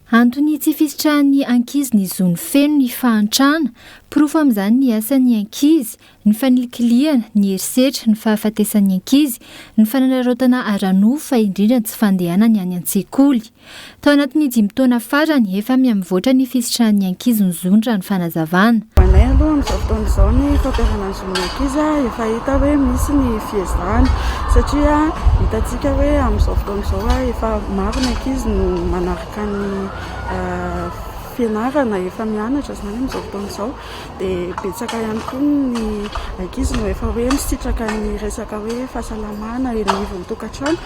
Antony tsy fisitrahan'ny ankizy ny zony feno ny fahantrana. Porofo amin'izany ny asan'ny ankizy, ny fanilikilihana, ny herisetra, ny fahafatesan'ny ankizy, ny fanararaotana ara-nofo fa indrindra ny tsy fandehanany any an-tsekoly. Tao anatin'ny dimy taona farany, efa mihamivoatra ny fisitrahan'ny ankizy ny zony raha ny fanazavana. Ho anay aloha amin'izao fotoana izao ny fampiharana ny zon'ny ankizy efa hita hoe misy ny fiezahana satria hitantsika hoe amin'izao fotoana izao efa maro ny ankizy no manaraka ny fianarana, efa mianatra izany amin'izao fotoana izao dia betsaka ihany koa ny ankizy no efa hoe misitraka ny resaka hoe fahasalamana eny anivon'ny tokantrano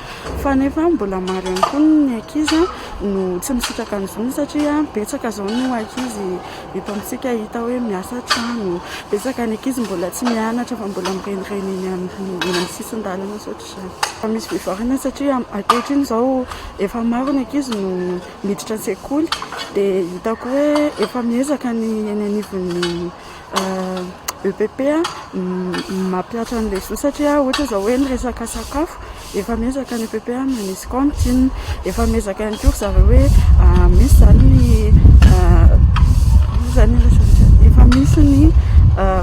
fa nefa mbola maro ihany koa ny ankizy no tsy misitraka ny zony satria betsaka izao no ankizy eto amintsika hita hoe miasa an-trano, betsaka ny ankizy mbola tsy mianatra fa mbola mirenireny eny amin'ny sisin-dalana sy ohatr'izany. Misy fivoarana satria ankehitriny izao efa maro ny ankizy no miditra an-tsekoly dia hitako hoe efa miezaka ny eny anivon'ny EPP mampihatra an'ilay zo satria ohatra izao hoe ny resaka sakafo efa miezaka ny EPP manisy cantine, efa miezaka ihany koa ry zareo hoe misy izany ny izany efa misy ny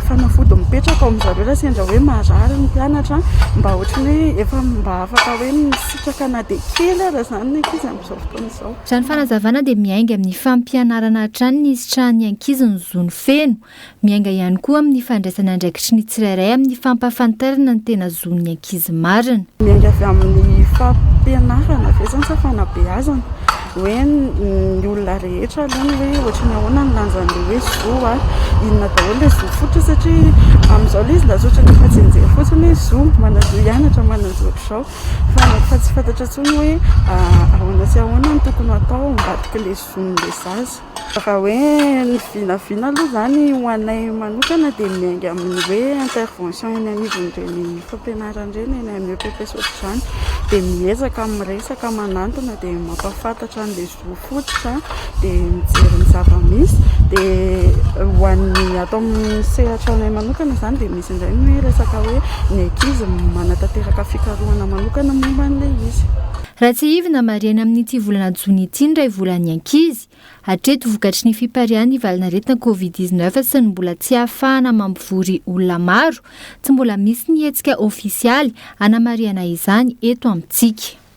fanafody mipetraka ao amin-dry zareo raha sendra hoe marary ny mpianatra mba ohatran'ny hoe efa mba afaka hoe misitraka na dia kely aza izany ny ankizy amin'izao fotoana izao. Raha ny fanazavana dia miainga amin'ny fampianarana hatrany ny hisitrahan'ny ankizy ny zony feno. Miainga ihany koa amin'ny fandraisana andraikitry ny tsirairay amin'ny fampahafantarana ny tena zon'ny ankizy marina. Miainga avy amin'ny fampianarana ve izany sa fanabeazana? Hoe ny olona rehetra aloha ny hoe ohatry ny ahoana ny lanjan'ilay hoe zo a, inona daholo ilay zo fototra satria amin'izao ilay izy lasa ohatran'ny efa tsianjery fotsiny hoe zo, manan-jo hianatra, manan-jo ohatr'izao fa tsy fantatra intsony hoe ahoana sy ahoana no tokony hatao ambadik'ilay zon'ilay zaza. Raha hoe ny vinavina aloha izany ho anay manokana dia miainga amin'ny hoe intervention eny anivon'ireny fampianarana ireny, eny amin'ny EPP sy ohatr'izany dia miezaka miresaka manantona dia mampahafantatra an'ilay zo fototra dia mijery ny zava-misy dia ho an'ny ato amin'ny sehatra anay manokana izany dia misy indray ny hoe resaka hoe ny ankizy manatanteraka fikarohana manokana momba an'ilay izy. Raha tsiahivina, marihana amin'ity volana jona ity ny iray volan'ny ankizy. Hatreto, vokatry ny fipariahan'ny valanaretina Covid 19 sy ny mbola tsy ahafahana mampivory olona maro, tsy mbola misy ny hetsika ofisialy hanamarihana izany eto amintsika.